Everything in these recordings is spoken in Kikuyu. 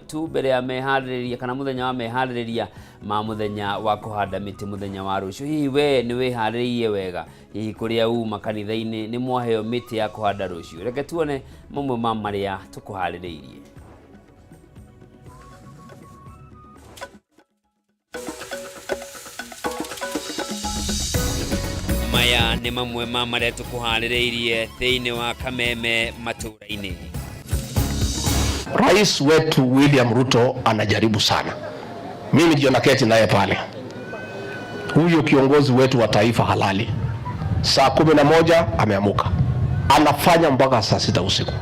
Tu mbere ya meharĩrĩria kana mũthenya wa meharĩrĩria ma mũthenya wa kũhanda mĩtĩ mũthenya wa rũciũ. Hihi we nĩ wĩharĩrĩirie wega? Hihi kũrĩa uma kanitha-inĩ nĩ mwaheo mĩtĩ ya kũhanda rũciũ? Reke tuone mamwe ma marĩa tũkũharĩrĩirie. Maya nĩ mamwe ma marĩa tũkũharĩrĩirie thĩinĩ wa Kameme matũũra-inĩ. Rais wetu William Ruto anajaribu sana. Mimi ndio naketi naye pale, huyo kiongozi wetu wa taifa halali. Saa 11 ameamuka, anafanya mpaka saa 6 usiku.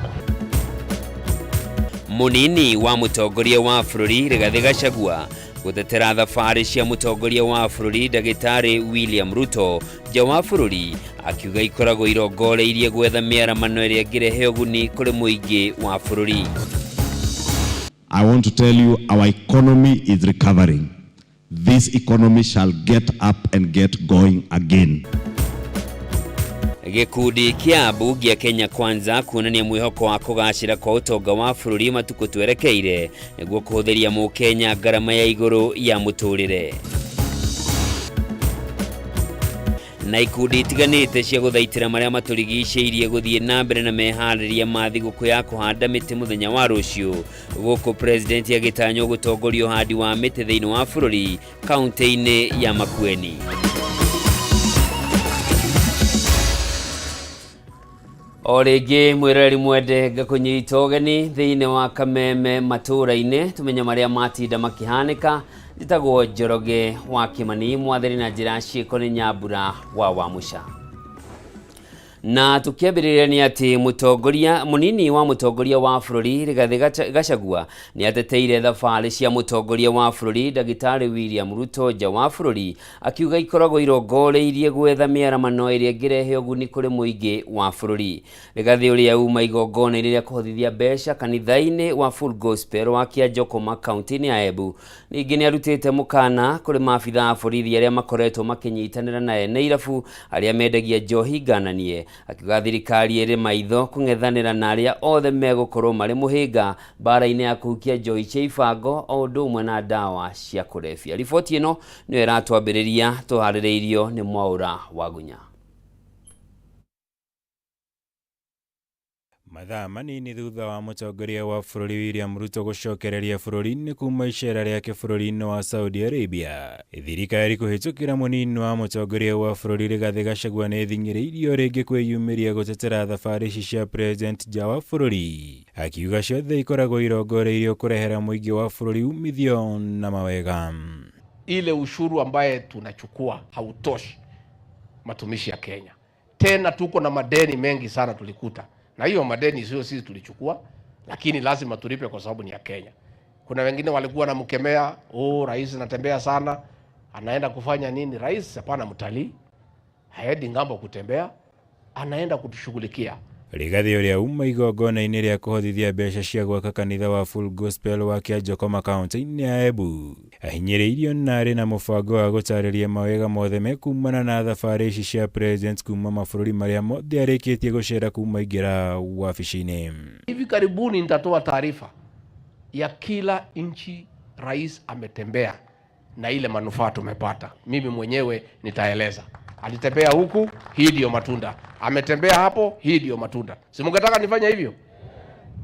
Munini wa mutongoria wa bũrũri Rigathĩ Gachagua gũtetera thabarĩ cia mũtongoria wa bũrũri ndagĩtarĩ William Ruto nja wa bũrũri, akiuga ikoragwo irongoreirie gwetha mĩaramano ĩrĩa ĩngĩrehe ũguni kũrĩ mũingĩ wa bũrũri. I want to tell you our economy is recovering. This economy shall get up and get going again. Gĩkundi kĩa ambunge a Kenya Kwanza kuonania mwĩhoko wa kũgacĩra kwa ũtonga wa bũrũri matukũ twerekeire nĩguo kũhũthĩria mũkenya ngarama ya igũrũ ya mũtũrĩre. Na ikundi itiganĩte cia gũthaitĩra marĩa matũrigicĩirie gũthiĩ na mbere na meharĩria ma thigũkũ ya kũhanda mĩtĩ mũthenya wa rũciũ, gũkũ president agĩtanywo gũtongoria ũhandi wa mĩtĩ thĩinĩ wa bũrũri kaunti-inĩ ya Makueni. O rĩngĩ mwĩroreri mwende ngakũnyita ũgeni thĩinĩ wa Kameme matũũra-inĩ tũmenye marĩa matinda makĩhanĩka. Njĩtagwo Njoroge wa Kĩmani, mwathani na njĩra ciĩko nĩ Nyambura wa Wamũca. Na tũkĩambĩrĩria nĩ atĩ mũtongoria mũnini wa mũtongoria wa bũrũri Rigathĩ Gachagua nĩ ateteire thabarĩ cia mũtongoria wa bũrũri ndagĩtarĩ William Ruto nja wa bũrũri, akiuga ikoragwo irongoreirie gwetha mĩaramano ĩrĩa ĩngĩrehe ũguni kũrĩ mũingĩ wa bũrũri. Rigathĩ ũrĩa uma igongona-inĩ rĩa kũhothithia mbeca kanitha-inĩ wa Full Gospel wa Kĩanjokoma kaunti-inĩ ya Embu, ningĩ nĩ arutĩte mũkana kũrĩ maabitha a borithi arĩa makoretwo makĩnyitanĩra na ene irabu arĩa mendagia njohi ngananie, akiuga thirikari ĩrĩ maitho kũng'ethanĩra na arĩa othe megũkorwo marĩ mũhĩnga mbara-inĩ ya kũhukia njohi cia ibango o ũndũ ũmwe na ndawa cia kũrebia. Riboti ĩno nĩyo ĩratwambĩrĩria, tũharĩrĩirio nĩ Mwaũra Wagunya. Mathaa manini thutha wa mũtongoria wa bũrũri William Ruto gũcokereria bũrũri-inĩ kuma icera rĩake bũrũri-inĩ wa Saudi Arabia, thirikari kũhĩtũkĩra mũnini wa mũtongoria wa bũrũri Rigathĩ Gachagua nĩ ĩthing'ĩrĩirio rĩngĩ kwĩyumĩria gũtetera thabarĩ ici cia president nja wa bũrũri, akiuga ciothe ikoragwo irongoreirio kũrehera mũingĩ wa bũrũri umithio na mawega. Ile ushuru ambaye tunachukua hautoshi matumishi ya Kenya. Tena tuko na madeni mengi sana tulikuta, na hiyo madeni sio sisi tulichukua, lakini lazima tulipe kwa sababu ni ya Kenya. Kuna wengine walikuwa wanamkemea, oh, rais anatembea sana, anaenda kufanya nini? Rais hapana mtalii, haendi ngambo kutembea, anaenda kutushughulikia. Rigathĩ ũrĩa uma igongona-inĩ rĩa kũhothithia mbeca cia gwaka kanitha wa Full Gospel wa Kĩanjokoma kaunti-inĩ ya Embu ahinyĩrĩirio na arĩ na mũbango wa gũtarĩria mawega mothe mekumana na thabarĩ ici cia president kuma mabũrũri marĩa mothe arĩkĩtie gũcera kuma aingĩra wabici-inĩ. Hivi karibuni nitatoa taarifa ya kila nchi rais ametembea na ile manufaa tumepata. Mimi mwenyewe nitaeleza. Alitembea huku, hii ndio matunda. Ametembea hapo, hii ndio matunda. Si mungetaka nifanye hivyo?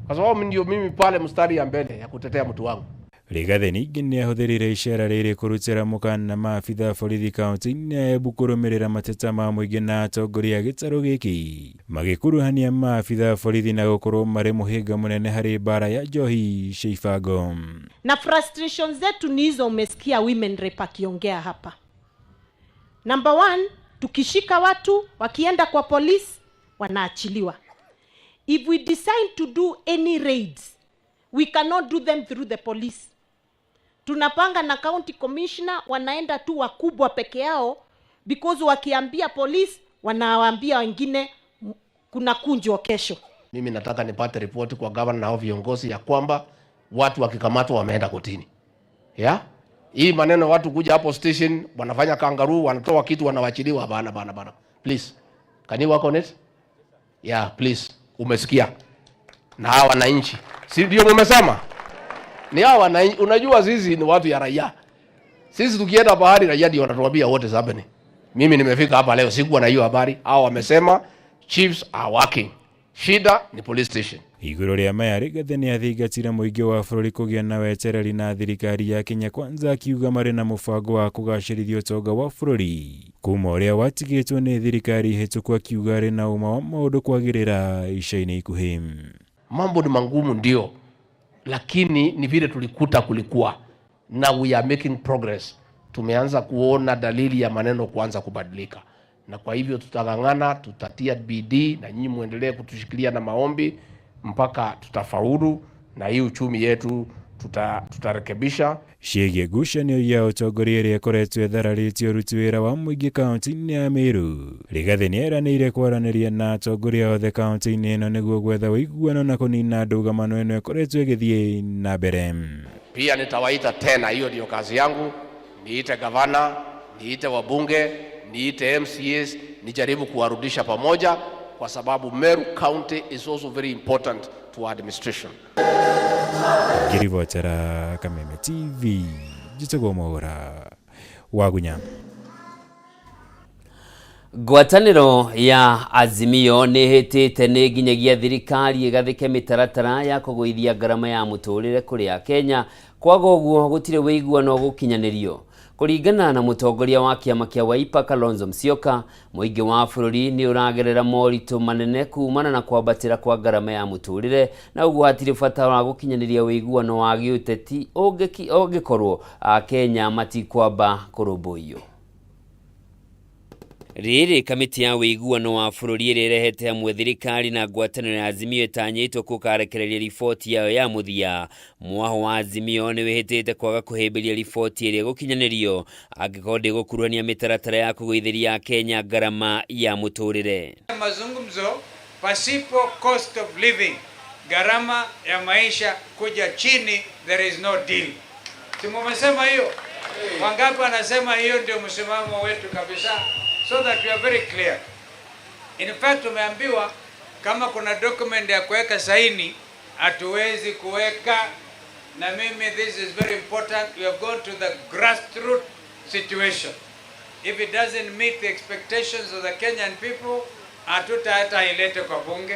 Kwa sababu ndio mimi pale mstari ya mbele ya kutetea mtu wangu. Rigathĩ ningĩ nĩ ahũthĩrire icera rĩrĩ kũrutĩra mũkana maabitha a borithi kaunti-inĩ ya Embu kũrũmĩrĩra mateta ma mũingĩ na atongoria a gĩtarũ gĩkĩ magĩkuruhania maabitha a borithi na gũkorwo marĩ mũhĩnga mũnene harĩ mbara ya njohi cia ibango. Na frustration zetu ni hizo umesikia women rep akiongea hapa. Number 1, tukishika watu wakienda kwa police wanaachiliwa. If we decide to do any raids, we cannot do them through the police. Tunapanga na county commissioner, wanaenda tu wakubwa peke yao, because wakiambia police wanawaambia wengine kuna kunjwa kesho. Mimi nataka nipate ripoti kwa governor na hao viongozi ya kwamba watu wakikamatwa wameenda kotini. Ya? Hii maneno watu kuja hapo station wanafanya kangaroo, wanatoa kitu wanawachiliwa, bana bana bana. Please. Can you work on it? Yeah, please. Umesikia? Na hawa wananchi. Si ndio mmesema? Ni hawa wananchi, unajua sisi ni watu ya raia. Sisi tukienda bahari raia ndio wanatuambia what is happening. Mimi nimefika hapa leo sikuwa na hiyo habari. Hao wamesema chiefs are working. Shida ni police station. Igũrũ rĩa maya, Rigathĩ nĩathingatire mũingĩ wa bũrũri kũgĩa na wetereri na thirikari ya Kenya Kwanza, akiuga marĩ na mũbango wa kũgacĩrithia ũtonga wa bũrũri kuma ũrĩa watigĩtwo nĩ thirikari hĩtũku, akiuga arĩ na ũma wa maũndũ kwagĩrĩra ica-inĩ ikuhĩ. Mambo ni mangumu ndio, lakini ni vile tulikuta kulikuwa na we are making progress. Tumeanza kuona dalili ya maneno kuanza kubadilika, na kwa hivyo tutang'ang'ana, tutatia bidii na nyinyi muendelee kutushikilia na maombi mpaka tutafaulu, na hii uchumi yetu tutarekebisha. Ciĩgiĩ ngucanio ya ũtongoria ĩrĩa ĩkoretwo ĩthararĩtie ũruti wĩra wa mũingĩ kaunti-inĩ ya Meru, Rigathĩ nĩeranĩire kwaranĩria na atongoria othe kaunti-inĩ ĩno nĩguo gwetha ũiguano na kũnina ndũgamano ĩno ĩkoretwo ĩgĩthiĩ na mbere. Pia nitawaita tena, hiyo ndio kazi yangu, niite gavana, niite wabunge, niite MCAs, nijaribu kuwarudisha pamoja, kwa sababu Meru County is also very important to our administration. Ngĩribotera Kameme TV, njĩtagwo Mwaũra Wagunya. Ngwatanĩro ya Azimio nĩ ĩhĩtĩte nĩ nginyagia thirikari ĩgathĩke mĩtaratara ya kũgũithia ngarama ya mũtũrĩre kũrĩ Akenya, kwaga ũguo gũtirĩ ũiguano ũgũkinyanĩrio. Kũringana na mũtongoria wa kĩama kĩa Wiper Kalonzo Musyoka, mũingĩ wa bũrũri nĩ ũragerera moritũ manene kumana na kwambatĩra kwa ngarama ya mũtũrĩre, na ũguo hatirĩ bata wa gũkinyanĩria ũiguano wa gĩũteti ũngĩkorwo Akenya matikwamba kũrũmbũiyo. Rĩrĩ kamĩtĩ ya ũiguano wa bũrũri ĩrĩa ĩrehete hamwe thirikari na ngwatanĩro ya Azimio ĩtanyĩtwo gũkarekereria riboti yayo ya mũthia. Mwaho wa Azimio nĩ wĩhĩtĩte kwaga kũhĩmbĩria riboti ĩrĩa ĩgũkinyanĩrio angĩkorwo ndĩgũkuruhania mĩtaratara ya kũgũithĩria Akenya ngarama ya mũtũrĩre. Mazungumzo pasipo cost of living, gharama ya maisha kuja chini, there is no deal. Si mumesema hiyo? Wangapi wanasema hiyo ndio msimamo wetu kabisa? So that we are very clear. In fact, tumeambiwa kama kuna document ya kuweka saini hatuwezi kuweka, na mimi this is very important. We have gone to the grassroots situation. If it doesn't meet the expectations of the Kenyan people, hatuta hata ilete kwa bunge,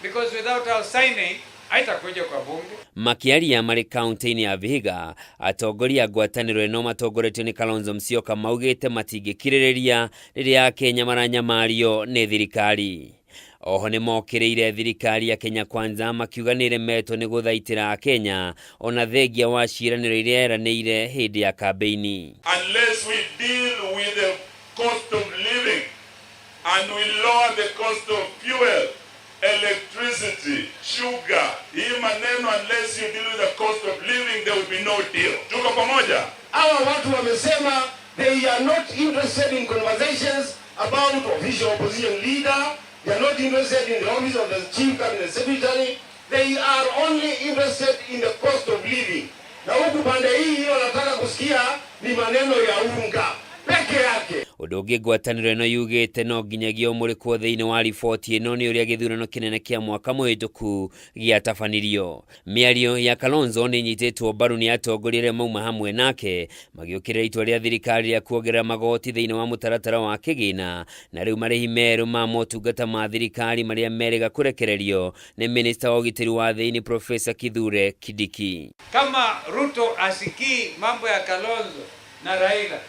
because without our signing haitakuja kwa bunge. Makĩaria marĩ kaunti-inĩ ya Vihiga, atongoria a ngwatanĩro ĩno matongoretio nĩ Kalonzo Musyoka maugĩte matingĩkirĩrĩria rĩrĩa Akenya maranyamario nĩ thirikari. Oho nĩ mokĩrĩire thirikari ya Kenya Kwanza makiuga nĩ ĩremetwo nĩ gũthaitĩra Akenya ona thengia wa ciĩranĩro iria yeranĩire hĩndĩ ya kambĩini. Unless we deal with the cost of living and we lower the cost of fuel, electricity, sugar, hii maneno, unless you deal with the cost of living, there will be no deal. Tuko pamoja? Hawa watu wamesema they are not interested in conversations about official opposition leader. They are not interested in the office of the chief cabinet secretary. They are only interested in the cost of living. Na huku pande hii wanataka kusikia ni maneno ya unga peke yake. Ũndũ ũngĩ ngwatanĩro ĩno yugĩte no nginyagia ũmũrĩkwo thĩinĩ wa riboti ĩno nĩ ũrĩa gĩthurano kĩnene kĩa mwaka mũhĩtũku gĩatabanirio. Mĩario ya Kalonzo nĩ ĩnyitĩtwo mbaru nĩ atongoria arĩa mauma hamwe nake magĩũkĩrĩra itua rĩa thirikari rĩa kuongerera magoti thĩinĩ wa mũtaratara wa kĩgĩna, na rĩu marĩhi merũ ma motungata ma thirikari marĩa merĩga kũrekererio nĩ minista wa ũgitĩri wa thĩinĩ Profesa Kithure Kindiki. Kama Ruto asikii mambo ya Kalonzo na Raila,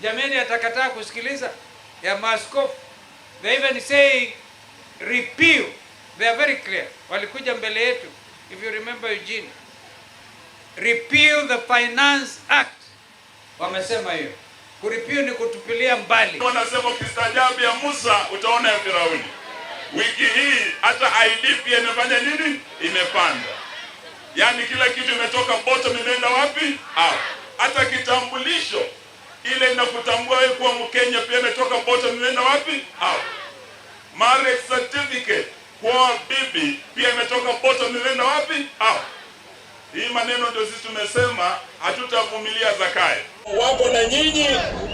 jameni, atakataa kusikiliza ya maaskofu? They even saying repeal. They are very clear. Walikuja mbele yetu, if you remember Eugene, repeal the Finance Act. Wamesema hiyo. Kurepeal ni kutupilia mbali. Wanasema ukistaajabu ya Musa utaona ya Firauni. Wiki hii hata ID pia imefanya nini? Imepanda. Yaani kila kitu imetoka bottom imeenda wapi? Up. Hata kitambulisho ile inakutambua wewe kuwa Mkenya pia imetoka bottom imeenda wapi? Up. Marriage certificate kuoa bibi pia imetoka bottom imeenda wapi? Up. Hii maneno ndio sisi tumesema hatutavumilia Zakayo. Wako na nyinyi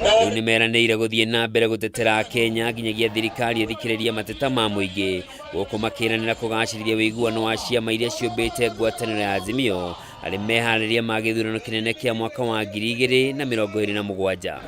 na Rĩu nĩmeranĩire gũthiĩ na mbere gũtetera Akenya nginyagia thirikari ĩthikĩrĩrie mateta ma mũingĩ, gũkũ makĩranĩra kũgacĩrithia ũiguano wa ciama iria ciũmbĩte ngwatanĩro ya Azimio. Harĩ meharĩria ma gĩthurano kĩnene kĩa mwaka wa 2027.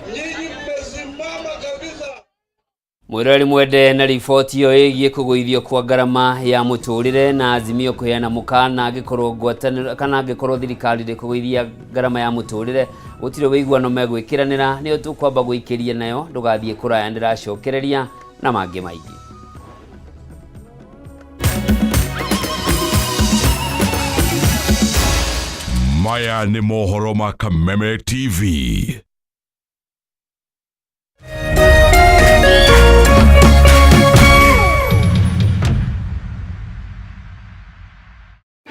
Mwĩroreri mwende, na riboti ĩyo ĩgiĩ kũgũithio kwa ngarama ya mũtũrĩre na Azimio kũheana mũkana angĩkorwo ngwatanĩro kana angĩkorwo thirikari ndĩkũgũithia ngarama ya mũtũrĩre gũtirĩ wĩiguano megwĩkĩranĩra, nĩyo tũkwamba gũikĩria nayo. Ndũgathiĩ kũraya, ndĩracokereria na mangĩ maingĩ. Maya nĩ mohoro ma Kameme TV.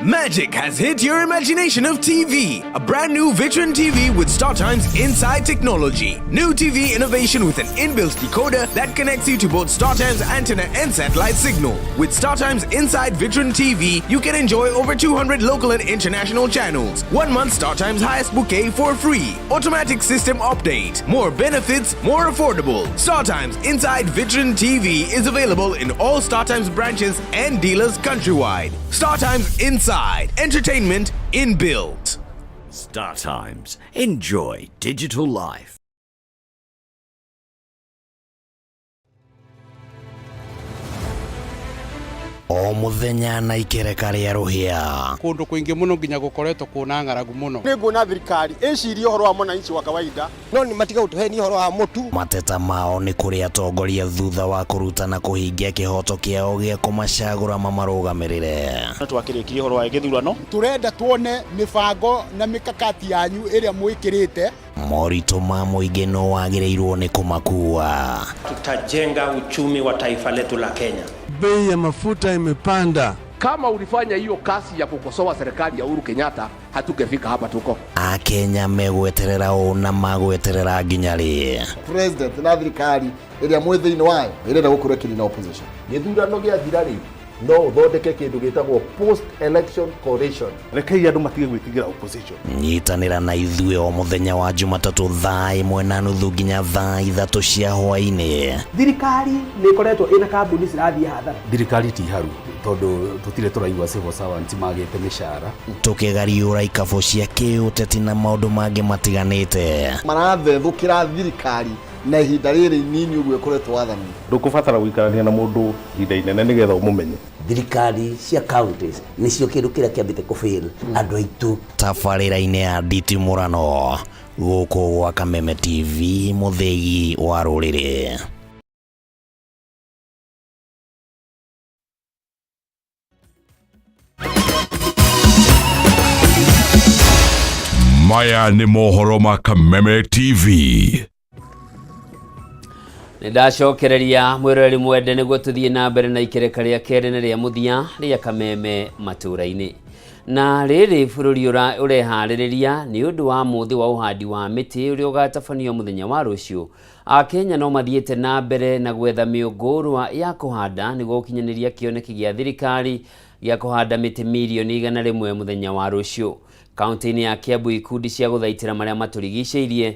Magic has hit your imagination of TV. A brand new Vitron TV with StarTimes Inside technology. New TV innovation with an inbuilt decoder that connects you to both StarTimes antenna and satellite signal. With StarTimes Inside Vitron TV, you can enjoy over 200 local and international channels. 1 month StarTimes highest bouquet for free. Automatic system update. More benefits, more affordable. StarTimes Inside Vitron TV is available in all StarTimes branches and dealers countrywide. StarTimes Inside. Entertainment inbuilt. Star Times. Enjoy digital life. O muthenya na ikereka rĩa rũhĩa. Kundu kwingi muno nginya gukoretwo kuna ng'aragu muno. Nĩ nguona thirikari ĩcirie ũhoro wa mwananchi wa kawaida, no nĩ matiga gũtũhenia ũhoro wa mũtu. Mateta mao nĩ kũrĩ atongoria thutha wa kũruta na kũhingia kĩhoto kĩao gĩa kũmacagũra mamarũgamĩrĩre. Twakĩrĩkirie ũhoro wa gĩthurano. Tũrenda tuone mĩbango na mĩkakati yanyu ĩrĩa mwĩkĩrĩte. Moritũ ma mũingĩ no wagĩrĩirwo nĩ kũmakua. Tutajenga uchumi wa taifa letu la Kenya. Bei ya mafuta imepanda. Kama ulifanya hiyo kazi ya kukosoa serikali ya Uhuru Kenyatta, hatungefika hapa tuko. Akenya megweterera ũ na magweterera nginya rĩ? President na thirikari ĩrĩa mwĩ thĩinĩ wayo ĩrenda gũkorwo ĩkĩnina opposition. Gĩthurano gĩathira rĩ, no ũthondeke kĩndũ gĩtagwo post election coalition. Rekei andũ matige gwĩtigĩra opposition. Nyitanĩra na ithuĩ o mũthenya wa Jumatatũ thaa 1:30 nginya thaa 3 cia hwaĩ-inĩ. Thirikari nĩ ĩkoretwo ĩna kambuni cirathiĩ hathara. Thirikari ti haru tondũ tũtirĩ tũraigua civil servants magĩte mĩcara. Tũkĩgariũra ikabũ cia kĩũteti na maũndũ mangĩ matiganĩte. Marathethũkĩra thirikari na ihinda rĩrĩ inini ũguo ĩkoretwo wathani. Ndũkũbatara gũikarania na mũndũ ihinda inene nĩgetha ũmũmenye. Thirikari cia counties nĩcio kĩndũ kĩrĩa kĩambĩte kũfail andũ aitũ. Tabarĩra-inĩ ya nditimũrano gũkũ gwa Kameme TV, mũthĩgi wa rũrĩrĩ. Maya nĩ mohoro ma Kameme TV. Nĩ ndacokereria mwĩroreri mwende nĩguo tũthiĩ na mbere na ikereka rĩa kerĩ na rĩa mũthia rĩa Kameme matũũra-inĩ. Na rĩrĩ bũrũri ũreharĩrĩria nĩ ũndũ wa mũthĩ wa ũhandi wa mĩtĩ ũrĩa ũgatabanio mũthenya wa rũciũ. Akenya no mathiĩte na mbere na gwetha mĩũngũrwa ya kũhanda nĩguo gũkinyanĩria kĩoneki gĩa thirikari gĩa kũhanda mĩtĩ mirioni 100 mũthenya wa rũciũ. Kaunti-inĩ ya Kiambu, ikundi cia gũthaitĩra marĩa matũrigicĩirie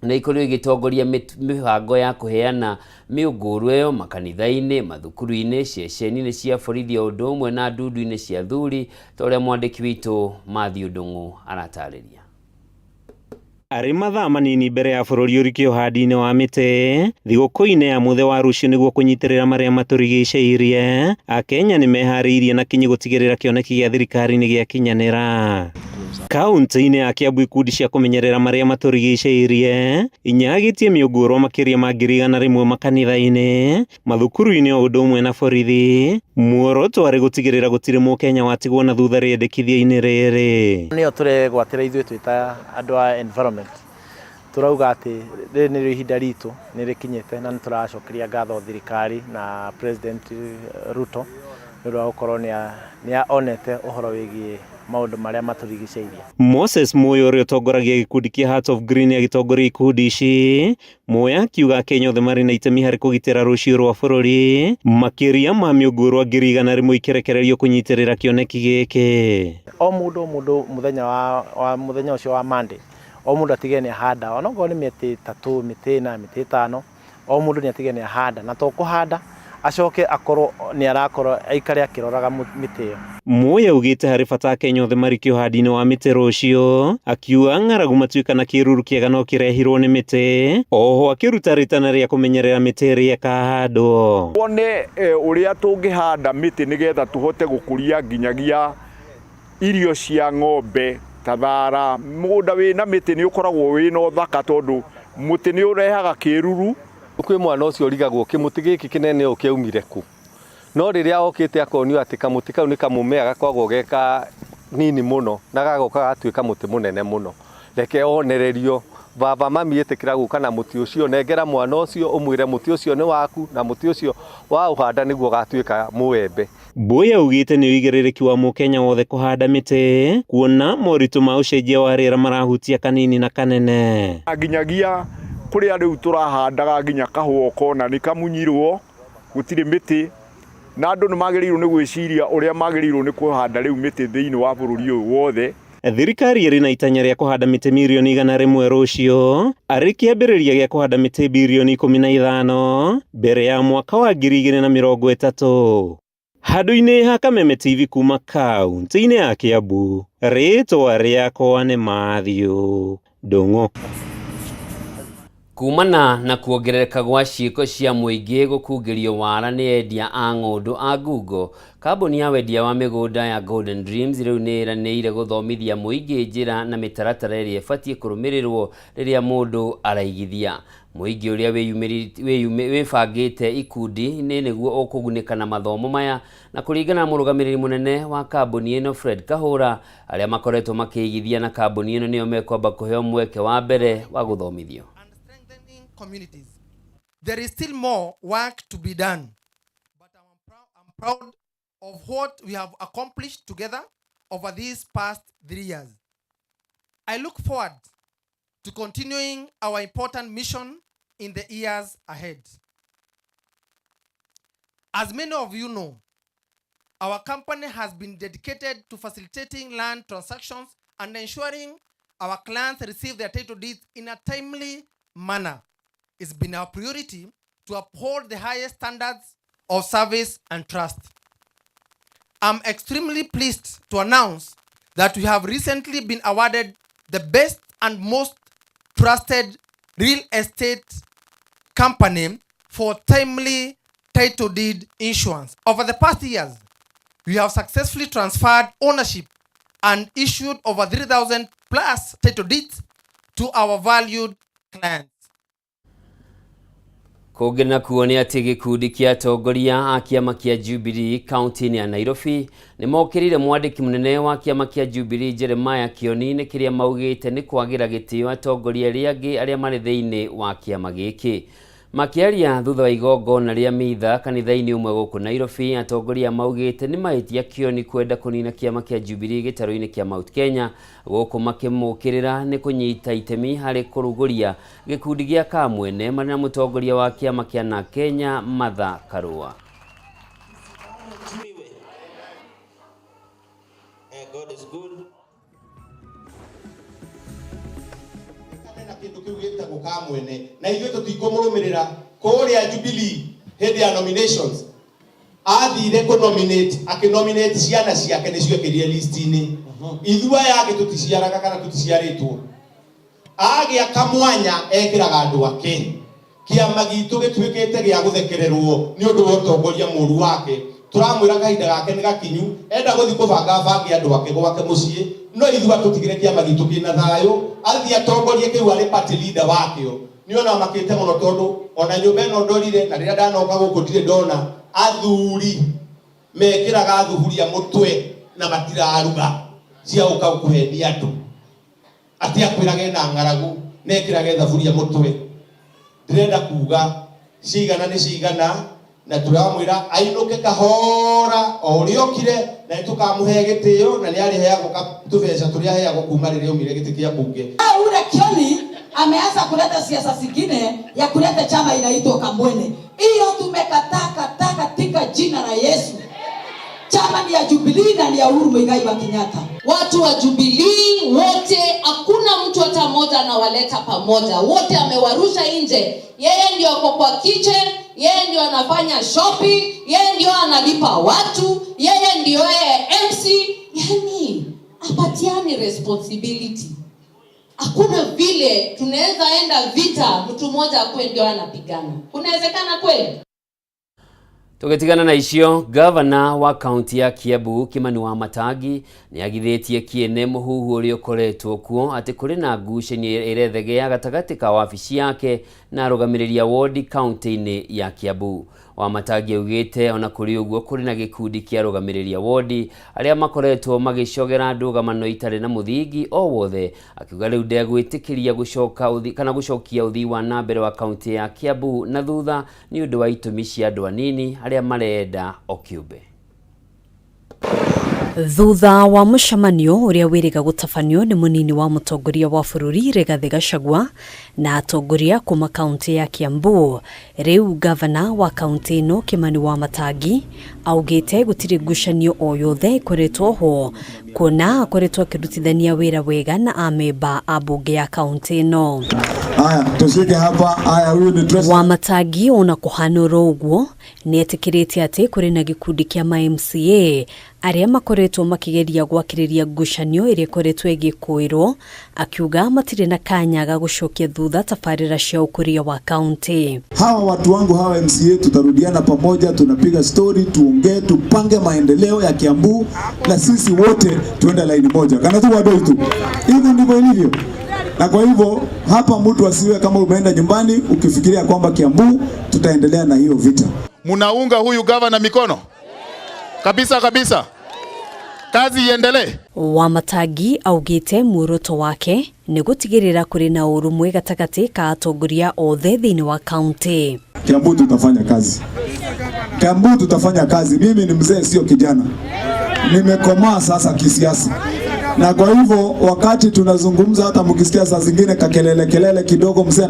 na ikorirwo igĩtongoria mĩbango ya kũheana mĩũngũrwa ĩyo makanitha-inĩ, mathukuru-inĩ, ceceni-inĩ cia borithi o ũndũ ũmwe na ndundu-inĩ cia athuri, ta ũrĩa mwandĩki witũ Matthew Ndung'u aratarĩria. Arĩ mathaa manini mbere ya bũrũri ũrikio ũhandi-inĩ wa mĩtĩ thigũkũ-inĩ ya mũthĩ wa rũciũ nĩguo kũnyitĩrĩra marĩa matũrigicĩirie, Akenya nĩ meharĩirie na kinyi gũtigĩrĩra kĩoneki gĩa thirikari nĩ gĩakinyanĩra. Kaunti-inĩ ya Kiambu, ikundi cia kũmenyerera marĩa matũrigicĩirie inyagĩtie mĩũngũrwa makĩria ma 100,000 makanitha-inĩ, mathukuru-inĩ o ũndũ ũmwe na borithi. Muoroto warĩ gũtigĩrĩra gũtirĩ mũkenya watigwo na thutha rĩendekithia-inĩ rĩrĩ. Nĩyo tũregwatĩra ithuĩ twĩ ta andũ a environment, tũrauga atĩ rĩrĩ nĩrĩo ihinda ritũ nĩ rĩkinyĩte, na nĩ tũracokeria ngatho thirikari na President Ruto nĩ ũndũ wa gũkorwo nĩ onete ũhoro wĩgiĩ maũndũ marĩa matũrigicĩirie. Moses Muya ũrĩa ũtongoragia gĩkundi kĩa Heart of Green agĩtongoria ikundi ici, Muya akiuga Akenya othe marĩ na itemi harĩ kũgitĩra rũciũ rwa bũrũri, makĩria ma mĩũngũrwa 100,000 ikĩrekererio kũnyitĩrĩra kĩoneki gĩkĩ. O mũndũ o mũndũ mũthenya wa mũthenya ũcio wa Monday, o mũndũ atige nĩ ahanda onokorwo nĩ mĩtĩ 3, mĩtĩ 4, mĩtĩ 5, o mũndũ nĩ atige nĩ ahanda, na to kũhanda Acoke akorwo nĩ arakorwo aikare akĩroraga mĩtĩ ĩyo. Moi augĩte harĩ bata Akenya othe marikio ũhandi-inĩ wa mĩtĩ rũciũ, akiuga ng'aragu matuĩka na kĩruru kĩega no kĩrehirwo nĩ mĩtĩ, oho akĩruta rĩtana rĩa kũmenyerera mĩtĩ ĩrĩa ĩkahandwo. Wone ũrĩa tũngĩhanda mĩtĩ nĩgetha tũhote gũkũria nginyagia irio cia ng'ombe ta thara. Mũgũnda wĩna mĩtĩ nĩ ũkoragwo wĩna ũthaka tondũ mũtĩ nĩ ũrehaga kĩruru. Kwĩ mwana ũcio ũrigagwo kĩmũtĩ gĩkĩ kĩnene ũũ kĩaumire kũ, no rĩrĩa okĩte akonio atĩ kamũtĩ kau nĩ kamũmea gakoragwo ge kanini mũno na gagoka gatuĩka mũtĩ mũnene mũno. Reke onererio baba mami ĩtĩkĩra gũka na mũtĩ ũcio, nengera mwana ũcio ũmwĩre mũtĩ ũcio nĩ waku na mũtĩ ũcio waũhanda nĩguo ũgatuĩka mũembe. Moi augĩte nĩ ũigĩrĩrĩki wa mũkenya wothe kũhanda mĩtĩ kuona moritũ ma ũcenjia wa rĩera marahutia kanini na kanene. Nginyagia kũrĩa rĩu tũrahandaga nginya kahũa ũkona nĩ kamunyirwo, gũtirĩ mĩtĩ, na andũ nĩ magĩrĩirwo nĩ gwĩciria ũrĩa magĩrĩirwo nĩ kũhanda rĩu mĩtĩ thĩinĩ wa bũrũri ũyũ wothe. Thirikari ĩrĩ na itanya rĩa kũhanda mĩtĩ mirioni 100 rũciũ, arĩ kĩambĩrĩria gĩa kũhanda mĩtĩ birioni 15 mbere ya mwaka wa 2030. Handũ-inĩ ha Kameme TV kuma kaunti-inĩ ya Kiambu, rĩtwa rĩakwa nĩ Matthew Ndung'u. Kumana na kuongerereka gwa ciĩko cia mũingĩ gũkungĩrio wara nĩ endia a ng'ũndũ a ngungo, kambuni ya wendia wa mĩgũnda ya Golden Dreams rĩu nĩ ĩranĩire gũthomithia mũingĩ njĩra na mĩtaratara ĩrĩa ĩbatiĩ kũrũmĩrĩrwo rĩrĩa mũndũ araigithia. Mũingĩ ũrĩa wĩbangĩte ikundi-inĩ nĩguo ũkũgunĩka na mathomo maya, na kũringana na mũrũgamĩrĩri mũnene wa kambuni ĩno Fred Kahũra, arĩa makoretwo makĩigithia na kambuni ĩno nĩo mekwamba kũheo mweke wa mbere wa gũthomithio. Communities. There is still more work to be done, but I'm proud of what we have accomplished together over these past 3 years. I look forward to continuing our important mission in the years ahead. As many of you know, our company has been dedicated to facilitating land transactions and ensuring our clients receive their title deeds in a timely manner. It's been our priority to uphold the highest standards of service and trust. I'm extremely pleased to announce that we have recently been awarded the best and most trusted real estate company for timely title deed issuance. Over the past years, we have successfully transferred ownership and issued over 3,000 plus title deeds to our valued clients. Kũngĩ nakuo nĩ atĩ gĩkundi kĩa atongoria a kĩama kĩa Jubilee kaunti-inĩ ya Nairobi nĩ mokĩrĩire mwandĩki mũnene wa kĩama kĩa Jubilee Jeremiah Kioni nĩ kĩrĩa maugĩte nĩ kwagĩra gĩtĩo atongoria arĩa angĩ arĩa marĩ thĩinĩ wa kĩama gĩkĩ. Makĩaria thutha wa igongona rĩa mitha kanitha-inĩ ũmwe gũkũ Nairobi, atongoria maugĩte nĩ mahĩtia Kioni kwenda kũnina kĩama kĩa Jubilee gĩtarũ-inĩ kĩa Mount Kenya, gũkũ makĩmũkĩrĩra nĩ kũnyita itemi harĩ kũrugũria gĩkundi gĩa Kamwene marĩ na mũtongoria wa kĩama kĩa Na Kenya Martha Karua. Kindu kiu gitagwo Kamwene na ithuĩ tũtikũmũrũmĩrĩra kũrĩa Jubilee hĩndĩ ya nominations athire kũ nominate akĩ nominate ciana ciake nĩcio ekĩrire list-inĩ. Ithuĩ aya angĩ tũticiaraga kana tũticiarĩtwo. Agĩa kamwanya ekĩraga andũ ake. Kĩama gitũ gĩtuĩkĩte gĩa gũthekererwo nĩ ũndũ wa ũtongoria mũru wake. Tũramwĩra kahinda gake nĩ gakinyu, enda gũthiĩ kũbanga bange andũ ake gwake mũciĩ, no ithuĩ atũtigĩre kĩama gitũ kĩna thayũ, athiĩ atongorie kĩu arĩ party leader wakĩo. Nĩ ona makĩte mũno tondũ ona nyũmba ĩno ndorire na rĩrĩa ndanoka gũkũ ndirĩ ndona athuri mekĩraga thuburia mũtwe na matiraruga cia gũka kũhenia andũ. Atĩ akwĩrage ena ng'aragu na ekĩrage thaburia mũtwe. Ndĩrenda kuga cigana nĩ cigana na tũramwĩra ainũke kahora o ũrĩa okire na nĩtũkamũhe gĩtĩo na nĩarĩheagwo tũbeca tũrĩa aheagwo kuma rĩrĩa aumire gĩtĩ kĩa mbunge. Ule Kioni ameanza kuleta siasa zingine ya kuleta chama inaitwa Kamwene. Hiyo tumekataa kataa katika jina la Yesu. Chama ni ya Jubilee na ni ya Uhuru Muigai wa Kenyatta. Watu wa Jubilee wote, hakuna mtu hata mmoja anawaleta pamoja. Wote amewarusha nje. Yeye ndio ako kwa kitchen, yeye ndio anafanya shopping, yeye ndio analipa watu, yeye ndio yeye MC. Yani apatiani responsibility. Hakuna vile tunaweza enda vita mtu mmoja akuwe ndio anapigana. Kunawezekana kweli? Tũgĩtigana na icio, gavana wa kaunti ya Kiambu Kimani Wamatangi nĩ agithĩtie kĩene mũhuhu ũrĩa ũkoretwo kuo atĩ kũrĩ na ngucanio ĩrethegea gatagatĩ ka wabici yake na arũgamĩrĩri a wodi kaunti-inĩ ya Kiambu. Wamatangi augĩte ona kũrĩ ũguo kũrĩ na gĩkundi kĩa arũgamĩrĩri a wodi arĩa makoretwo magĩcogera ndũgamano itarĩ na mũthingi o wothe, akiuga rĩu ndegwĩtĩkĩria gũcoka ũthi, kana gũcokia ũthii wa na mbere wa kaunti ya Kiambu na thutha nĩ ũndũ wa itũmi cia andũ anini arĩa marenda o kĩũmbe. Thutha wa mũcemanio ũrĩa wĩrĩga gũtabanio nĩ mũnini wa mũtongoria wa bũrũri Rigathĩ Gachagua na atongoria kuma kaunti ya Kiambu, rĩu gavana wa kaunti ĩno Kimani Wamatangi augĩte gũtirĩ ngucanio o yothe ĩkoretwo ho, kuona akoretwo akĩrutithania wĩra wega na amemba a mbunge ya kaunti ĩno. Haya, tushike hapa. Haya, huyu ni dress. Wamatangi ona kũhana oro ũguo nĩ etĩkĩrĩte atĩ kũrĩ na gĩkundi kĩa ma MCA arĩa makoretwo makĩgeria gwakĩrĩria ngucanio ĩrĩa ĩkoretwo ĩgĩkũĩrwo, akiuga matirĩ na kanya ga gũcokia thutha tabarĩra cia ũkũria wa kaunti. Hawa watu wangu hawa MCA tutarudiana pamoja, tunapiga story, tuongee, tupange maendeleo ya Kiambu na sisi wote tuende laini moja. Kana tu wadoi tu. Hivyo ndivyo ilivyo. Na kwa hivyo hapa mtu asiwe kama umeenda nyumbani ukifikiria kwamba Kiambu tutaendelea na hiyo vita. Munaunga huyu gavana mikono? Kabisa kabisa. Kazi iendelee. Wamatangi augĩte muoroto wake nĩ gũtigĩrĩra kũrĩ na ũrũmwe gatagatĩ ka atongoria othe thĩinĩ wa kaunti. Kiambu tutafanya kazi. Kiambu tutafanya kazi. Mimi ni mzee, sio kijana. Nimekomaa sasa kisiasa. Na kwa hivyo wakati tunazungumza, hata mkisikia saa zingine kakelele kelele kidogo, mzee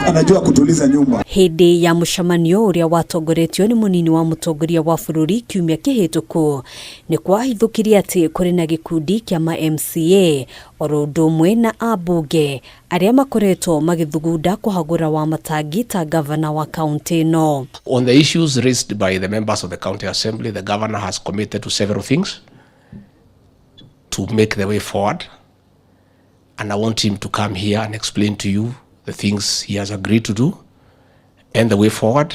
anajua kutuliza nyumba. Hĩndĩ ya mũcemanio ũrĩa watongoretio nĩ mũnini wa mũtongoria wa bũrũri kiumia kĩhĩtũku, nĩ kwahithũkirie atĩ kũrĩ na gĩkundi kĩa ma MCA oro ũndũ ũmwe na ambunge arĩa makoretwo magĩthugunda kũhagũra Wamatangi ta gavana wa kaunti ĩno. On the issues raised by the members of the county assembly, the governor has committed to several things to make the way forward, and I want him to come here and explain to you the things he has agreed to do and the way forward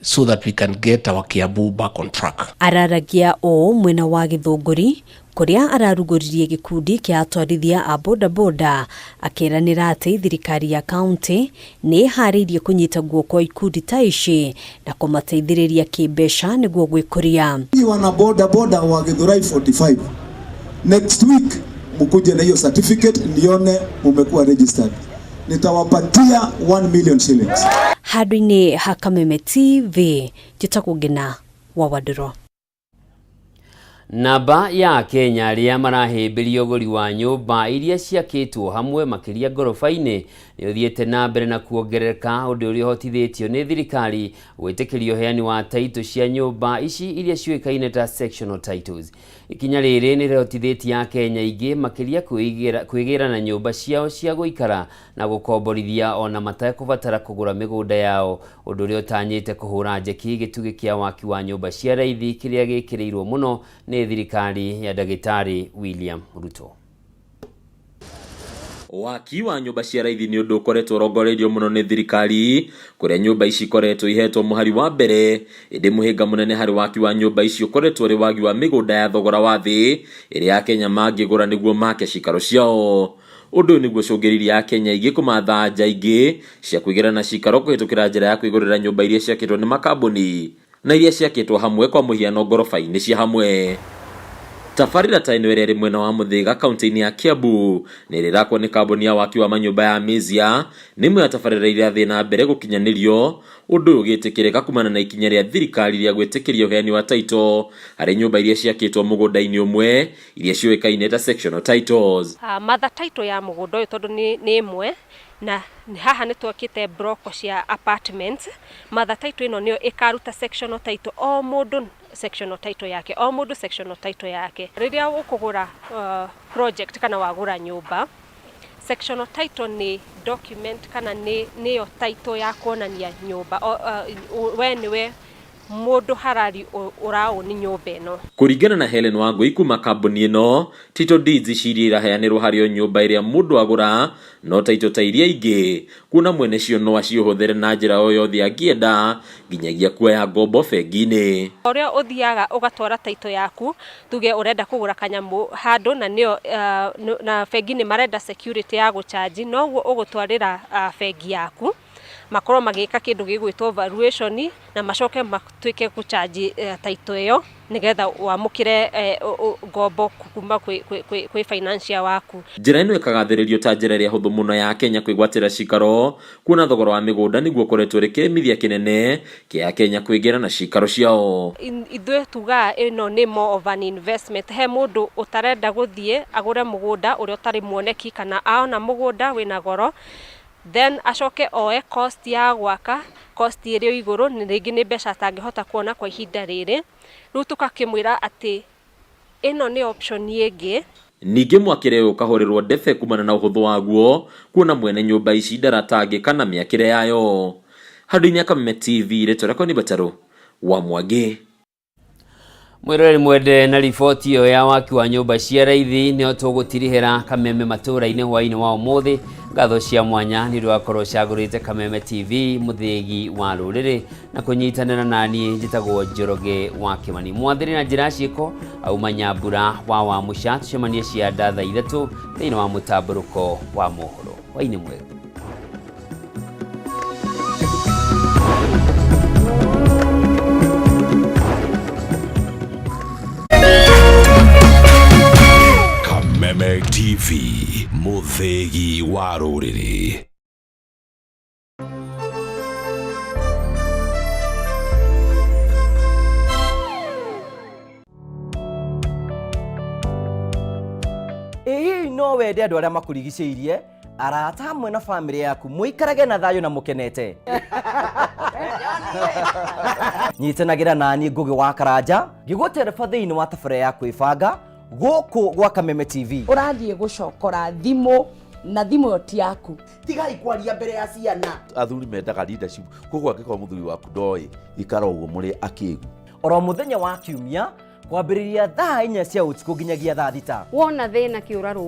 so that we can get our Kiambu back on track. Araragia ũũ mwena wa Gĩthũngũri kũrĩa ararugũririe gĩkundi kĩa atwarithia a bodaboda, akĩranĩra atĩ thirikari ya kaunti nĩ ĩharĩirie kũnyita guoko ikundi ta ici na kũmateithĩrĩria kĩmbeca nĩguo gwĩkũria. Nyinyi wana bodaboda wa Githurai 45, next week mkuje na hiyo certificate nione mumekuwa registered. Nitawapatia 1 million shillings. Handũ-inĩ ha Kameme TV, njĩtagwo Ngina wa Wandũrũ. Namba ya Kenya arĩa marahĩmbĩria ũgũri wa nyũmba iria ciakĩtwo hamwe makĩria ngoroba-inĩ nĩ ũthiĩte na mbere na kuongerereka, ũndũ ũrĩa ũhotithĩtio nĩ thirikari gwĩtĩkĩria ũheani wa taitũ cia nyũmba ici iria ciũĩkaine ta sectional titles. Ikinya rĩrĩ nĩ rĩhotithĩtie Akenya aingĩ makĩria kwĩgĩra na nyũmba ciao cia gũikara na gũkomborithia ona matekũbatara kũgũra mĩgũnda yao, ũndũ ũrĩa ũtanyĩte kũhũra njeki gĩtugĩ kĩa waki wa nyũmba cia raithi kĩrĩa gĩkĩrĩirwo mũno nĩ thirikari ya Ndagĩtarĩ William Ruto. Waki wa nyũmba cia raithi nĩ ũndũ ũkoretwo ũrongoreirio mũno nĩ thirikari, kũrĩa nyũmba ici ikoretwo ihetwo mũhari wa mbere, ĩndĩ mũhĩnga mũnene harĩ waki wa nyũmba ici ũkoretwo ũrĩ wagi wa mĩgũnda ya thogora wa thĩ ĩrĩa Akenya mangĩgũra nĩguo make cikaro ciao. Ũndũ ũyũ nĩguo ũcũngĩrĩirie Akenya aingĩ kũmatha nja ingĩ cia kwĩgĩra na cikaro kũhĩtũkĩra njĩra ya kwĩgũrĩra nyũmba iria ciakĩtwo nĩ makambuni na iria ciakĩtwo hamwe kwa mũhiano ngoroba-inĩ cia hamwe. Tabarĩra ta ĩno ĩrĩa ĩrĩ mwena wa Mũthĩga kaunti-inĩ ya Kiambu nĩ ĩrĩa ĩrakwo nĩ kambuni ya waki wa manyũmba ya Amazia nĩ ĩmwe ya tabarĩra iria irathi na mbere gũkinyanĩrio, ũndũ ũyũ ũgĩtĩkĩrĩka kumana na ikinya rĩa thirikari rĩa gwĩtĩkĩria ũheani wa title harĩ nyũmba iria ciakĩtwo mũgũnda-inĩ ũmwe iria ciũĩkaine ta sectional titles. Mother title ya mũgũnda ũyũ tondũ nĩ ĩmwe na haha nĩ twakĩte block cia apartments. Mother title ĩno nĩyo ĩkaruta sectional title, o mũndũ sectional title yake, o mũndũ sectional title yake. Rĩrĩa ũkũgũra project kana wagũra nyũmba, Sectional title nĩ document kana nĩ nĩyo title ya kuonania nyũmba o, uh, we nĩwe mũndũ harari ũraũni nyũmba ĩno. Kũringana na Helen Wangui kuma kambuni ĩno, title deeds ici iria iraheanĩrwo harĩ o nyũmba ĩrĩa mũndũ agũra no title ta iria ingĩ, kuona mwene cio no aciũhũthĩre na njĩra o yothe angĩenda nginyagia kuoya ngombo bengi-inĩ. Ũrĩa ũthiaga ũgatwara title yaku, tuge ũrenda kũgũra kanyamũ handũ na nĩyo uh, na bengi nĩ marenda security ya gũchanji, noguo ũgũtwarĩra uh, bengi yaku makorwo magĩka kĩndũ gĩgwĩtwo valuation na macoke matuĩke gũchanji uh, title ĩyo nĩgetha wamũkĩre eh, ngombo kuma kwĩ financier waku. Njĩra ĩno ĩkagathĩrĩrio ta njĩra ĩrĩa hũthũ mũno ya Kenya kwĩgwatĩra cikaro, kuona thogora wa mĩgũnda nĩguo ũkoretwo ũrĩ kĩremithia kĩnene kĩa Akenya kwĩgĩra na cikaro ciao. Ithuĩ tugaga ĩno nĩ more of an investment he mũndũ ũtarenda gũthiĩ agũre mũgũnda ũrĩa ũtarĩ muoneki kana aona mũgũnda wĩna goro then acoke oe cost ya gwaka cost ĩrĩ o igũrũ rĩngĩ nĩ mbeca atangĩhota kuona kwa ihinda rĩrĩ rĩu tũgakĩmwĩra atĩ ĩno nĩ option ĩngĩ. Ningĩ mwakĩre ũyũ ũkahũrĩrwo ndebe kumana na ũhũthũ waguo kuona mwene nyũmba ici ndaratangĩka na mĩakĩre yayo. Handũ-inĩ ha Kameme TV, rĩtwa rĩakwa nĩ Batarũ wa Mwangi. Mwĩroreri mwende na riboti ĩyo ya waki wa nyũmba cia raithi nĩyo tũgũtirihĩra Kameme matũũra-inĩ hwaĩ-inĩ wa ũmũthĩ. Ngatho cia mwanya nĩ ũndũ wa korwo ũcagũrĩte Kameme TV mũthĩgi wa rũrĩrĩ na kũnyitanĩra naniĩ njĩtagwo Njoroge wa Kĩmani. Mwathĩrĩ na njĩra ya ciĩko auma Nyambura wa Wamũca tũcemanie cia nda thaa ithatũ thĩinĩ wa mũtambũrũko wa mohoro. Hwaĩ-inĩ mwega. Kameme TV, mũthĩgi wa rũrĩrĩ. Ĩ hihi no wende andũ arĩa makũrigicĩirie arata hamwe na bamĩrĩ yaku mũikarage na thayũ na mũkenete nyitanagĩra naniĩ Ngũgĩ wa Karanja ngĩgũtereba thĩinĩ wa tabarĩra ya kwĩbanga gũkũ gwa Kameme TV. Ũrathiĩ gũcokora thimũ na thimũ ĩyo ti yaku. Tigai kwaria mbere ya ciana. Athuri mendaga leadership koguo angĩkorwo mũthuri waku ndoĩ ikara ũguo mũrĩ akĩgu. Oro mũthenya wa kiumia kwambĩrĩria thaa inya cia ũtukũ nginyagia thaa thita. Wona thĩna kĩũra rũĩ.